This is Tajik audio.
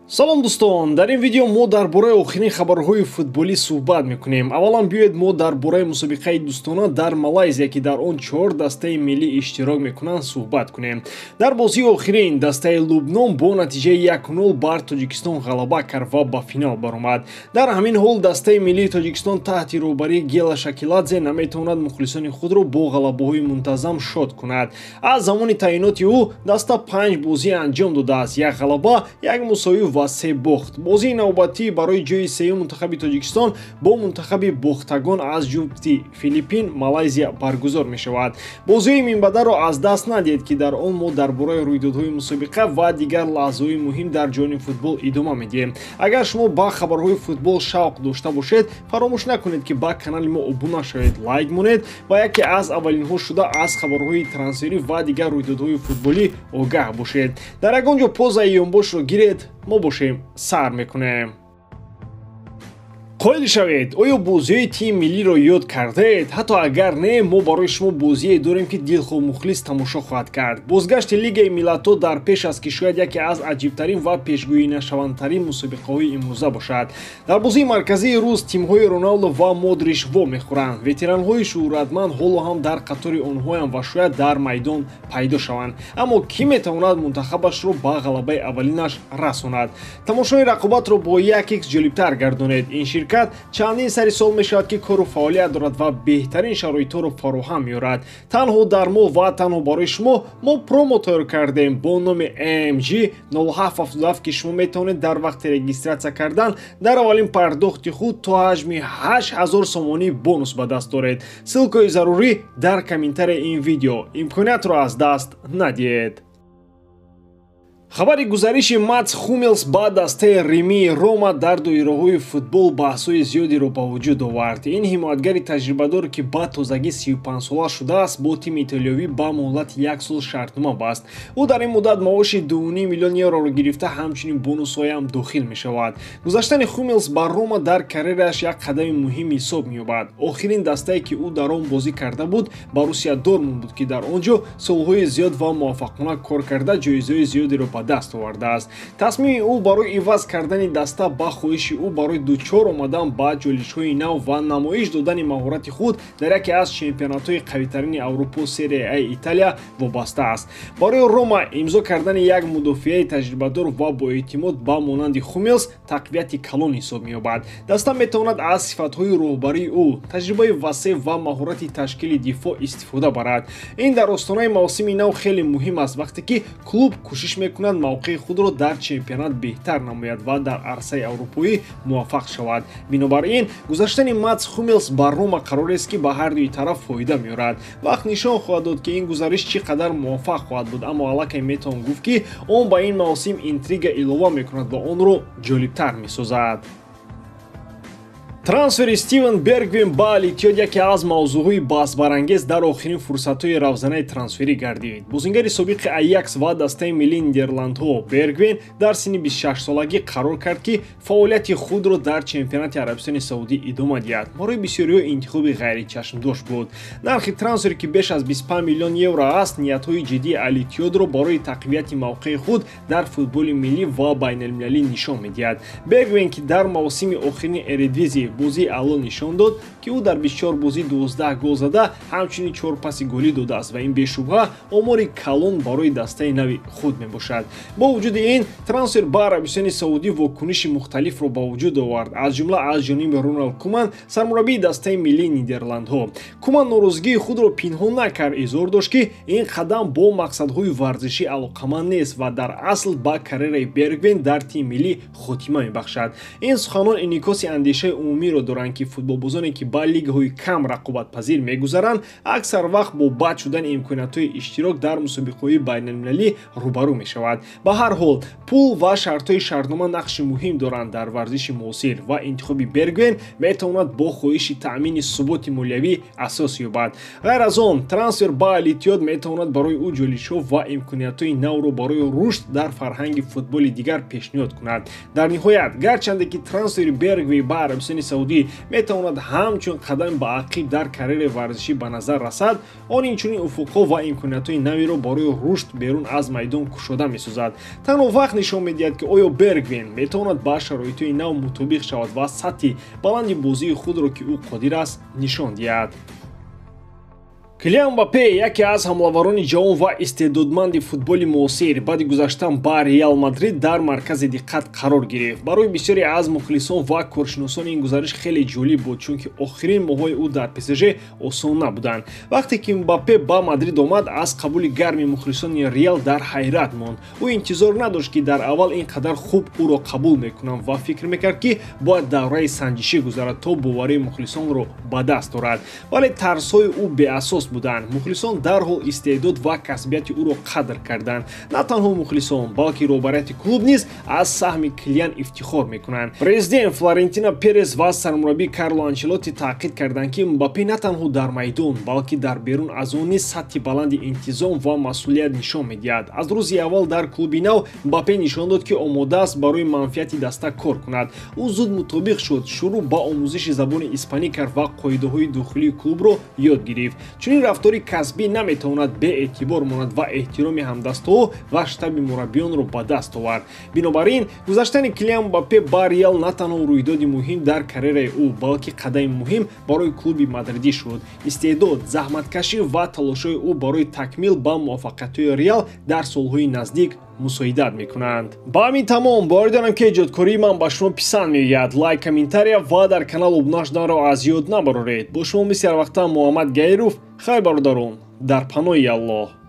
Салом, дӯстон! Дар ин видео мо дар бораи охирин хабарҳои футболӣ суҳбат мекунем. Аввалан, биёед, мо дар бораи мусобиқаи дӯстона дар Малайзия, ки дар он чор дастаи миллӣ иштирок мекунанд, суҳбат кунем. Дар бозии охирин дастаи Лубнон бо натиҷаи 1-0 бар Тоҷикистон ғалаба кард ва ба финал баромад. Дар ҳамин ҳол дастаи миллии Тоҷикистон таҳти роҳбарии Гела Шакиладзе наметавонад мухлисони худро бо ғалабаҳои мунтазам шод кунад. Аз замони таъиноти ӯ даста панҷ бозӣ анҷом додааст: як ғалаба, як мусовӣ ва се бохт. Бозии навбатӣ барои ҷои сеюм мунтахаби Тоҷикистон бо мунтахаби бохтагон аз ҷуфти Филиппин, Малайзия баргузор мешавад. Бозиҳои минбаъдаро аз даст надиҳед, ки дар он мо дар бораи рӯйдодҳои мусобиқа ва дигар лаҳзаҳои муҳим дар ҷаҳони футбол идома медиҳем. Агар шумо ба хабарҳои футбол шавқ дошта бошед, фаромӯш накунед, ки ба канали мо обуна шавед, лайк монед ва яке аз аввалинҳо шуда аз хабарҳои трансферӣ ва дигар рӯйдодҳои футболӣ огаҳ бошед. Дар ягон ҷо позаи ёнбошро гиред, мо бошем, сар мекунем. Қоил шавед, оё бозиҳои тими миллиро ёд кардаед? Ҳатто агар не, мо барои шумо бозие дорем, ки дилхоҳ мухлис тамошо хоҳад кард. Бозгашти Лигаи миллатҳо дар пеш аст, ки шояд яке аз аҷибтарин ва пешгӯинашавандтарин мусобиқаҳои имрӯза бошад. Дар бозии марказии рӯз тимҳои Роналдо ва Модрич вомехӯранд. Ветеранҳои шӯҳратманд ҳоло ҳам дар қатори онҳоянд ва шояд дар майдон пайдо шаванд, аммо кӣ метавонад мунтахабашро ба ғалабаи аввалинаш расонад? Тамошои рақобатро бо 1x ҷолибтар гардонед. Ин ширкат чандин сари сол мешавад, ки кору фаъолият дорад ва беҳтарин шароитҳоро фароҳам меорад. Танҳо дар моҳ ва танҳо барои шумо мо промо тайёр кардем бо номи AMG 0777, ки шумо метавонед дар вақти регистратсия кардан дар аввалин пардохти худ то ҳаҷми 8000 сомонӣ бонус ба даст доред. Ссылкаи зарурӣ дар комментарияи ин видео. Имкониятро аз даст надиҳед. Хабари гузариши Матс Хумелс ба дастаи римии Рома дар доираҳои футбол баҳсҳои зиёдеро ба вуҷуд овард. Ин ҳимоятгари таҷрибадор, ки ба тозагӣ 35сола шудааст, бо тими итолиёвӣ ба муҳлати як сол шартнома баст. Ӯ дар ин муддат маоши 2,5 миллион евроро гирифта, ҳамчунин бонусҳоям дохил мешавад. Гузаштани Хумелс ба Рома дар карьерааш як қадами муҳим ҳисоб меёбад. Охирин дастае, ки ӯ дар он бозӣ карда буд, Боруссия Дортмунд буд, ки дар он ҷо солҳои зиёд ва муваффақона кор карда, ҷоизаҳои зиёдеро ба даст овардааст. Тасмими ӯ барои иваз кардани даста ба хоҳиши ӯ барои дучор омадан ба ҷолишҳои нав ва намоиш додани маҳорати худ дар яке аз чемпионатҳои қавитарини Аврупо, Серия А Италия, вобаста аст. Барои Рома имзо кардани як мудофиаи таҷрибадор ва боэътимод ба монанди Хумелс тақвияти калон ҳисоб меёбад. Даста метавонад аз сифатҳои роҳбарии ӯ, таҷрибаи васеъ ва маҳорати ташкили дифоъ истифода барад. Ин дар остонаи мавсими нав хеле муҳим аст, вақте ки клуб кӯшиш мекунад мавқеи худро дар чемпионат беҳтар намояд ва дар арсаи аврупоӣ муваффақ шавад. Бинобар ин гузаштани Матс Хумелс ба Рома қарорест, ки ба ҳар дуи тараф фоида меорад. Вақт нишон хоҳад дод, ки ин гузариш чӣ қадар муваффақ хоҳад буд, аммо аллакай метавон гуфт, ки он ба ин мавсим интрига илова мекунад ва онро ҷолибтар месозад. Трансфери Стивен Бергвин ба Алиттиҳод яке аз мавзӯъҳои баҳсбарангез дар охирин фурсатҳои равзанаи трансферӣ гардид. Бозингари собиқи Аякс ва дастаи миллии Нидерландҳо Бергвин дар синни 26солагӣ қарор кард, ки фаъолияти худро дар чемпионати Арабистони Саудӣ идома диҳад. Барои бисёриҳо интихоби ғайричашмдошт буд. Нархи трансфер, ки беш аз 25 миллион евро аст, ниятҳои ҷиддии Алиттиҳодро барои тақвияти мавқеи худ дар футболи миллӣ ва байналмилалӣ нишон медиҳад. Бергвин, ки дар мавсими охирини Эредивизи бозии аъло нишон дод, ки ӯ дар 24 бозӣ 12 гол зада, ҳамчунин чор паси голӣ додааст, ва ин бешубҳа омори калон барои дастаи нави худ мебошад. Бо вуҷуди ин, трансфер ба Арабистони Саудӣ вокуниши мухталифро ба вуҷуд овард, аз ҷумла аз ҷониби Роналд Куман, сармураббии дастаи миллии Нидерландҳо. Куман норозигии худро пинҳон накард, изҳор дошт, ки ин қадам бо мақсадҳои варзишӣ алоқаманд нест ва дар асл ба карьераи Бергвин дар тими миллӣ хотима мебахшад. Ин суханон инъикоси андешаи умумиро доранд, ки футболбозоне, ки ба лигаҳои кам рақобатпазир мегузаранд, аксар вақт бо бад шудани имкониятҳои иштирок дар мусобиқаҳои байналмилалӣ рӯбарӯ мешавад. Ба ҳар ҳол, пул ва шартҳои шартнома нақши муҳим доранд дар варзиши муосир ва интихоби Бергвен метавонад бо хоҳиши таъмини суботи молиявӣ асос ёбад. Ғайр аз он, трансфер ба Алиттиҳод метавонад барои ӯ ҷолишҳо ва имкониятҳои навро барои рушд дар фарҳанги футболи дигар пешниҳод кунад. Дар ниҳоят, гарчанде ки трансфери Бергвин ба Арабистони Саудӣ метавонад ҳамчун ҳамчун қадам ба ақиб дар карьераи варзишӣ ба назар расад, он инчунин уфуқҳо ва имкониятҳои навиро барои рушд берун аз майдон кушода месозад. Танҳо вақт нишон медиҳад, ки оё Бергвин метавонад ба шароитҳои нав мутобиқ шавад ва сатҳи баланди бозии худро, ки ӯ қодир аст, нишон диҳад. Килиан Мбаппе, яке аз ҳамлаварони ҷавон ва истеъдодманди футболи муосир, баъди гузаштан ба Реал Мадрид дар маркази диққат қарор гирифт. Барои бисёре аз мухлисон ва коршиносон ин гузариш хеле ҷолиб буд, чунки охирин моҳҳои ӯ дар ПСЖ осон набуданд. Вақте ки Мбаппе ба Мадрид омад, аз қабули гарми мухлисони Реал дар ҳайрат монд. Ӯ интизор надошт, ки дар аввал ин қадар хуб ӯро қабул мекунанд ва фикр мекард, ки бояд давраи санҷишӣ гузарад, то боварии мухлисонро ба даст орад. Вале тарсҳои ӯ беасос буданд. Мухлисон дарҳол истеъдод ва касбияти ӯро қадр карданд. На танҳо мухлисон, балки роҳбарияти клуб низ аз саҳми Килиан ифтихор мекунанд. Президент Флорентино Перес ва сармураббӣ Карло Анчелотти таъқид карданд, ки Мбаппе на танҳо дар майдон, балки дар берун аз он низ сатҳи баланди интизом ва масъулият нишон медиҳад. Аз рӯзи аввал дар клуби нав Мбаппе нишон дод, ки омода аст барои манфиати даста кор кунад. Ӯ зуд мутобиқ шуд, шурӯъ ба омӯзиши забони испанӣ кард ва қоидаҳои дохилии клубро ёд гирифт. Чунин рафтори касбӣ наметавонад беэътибор монад ва эҳтироми ҳамдастҳо ва штаби мураббиёнро ба даст овард. Бинобар ин, гузаштани Килиан Мбаппе ба Реал на танҳо рӯйдоди муҳим дар карьераи ӯ, балки қадами муҳим барои клуби мадридӣ шуд. Истеъдод, заҳматкашӣ ва талошҳои ӯ барои такмил ба муваффақиятҳои Реал дар солҳои наздик мусоидат мекунанд. Ба ҳамин тамом. Боварӣ дорам, ки эҷодкории ман ба шумо писанд меояд. Лайк, комментария ва дар канал обуна шуданро аз ёд набароред. Бо шумо мисли ҳарвақта Муҳаммад Гаиров. Хайр, бародарон, дар паноҳи Аллоҳ.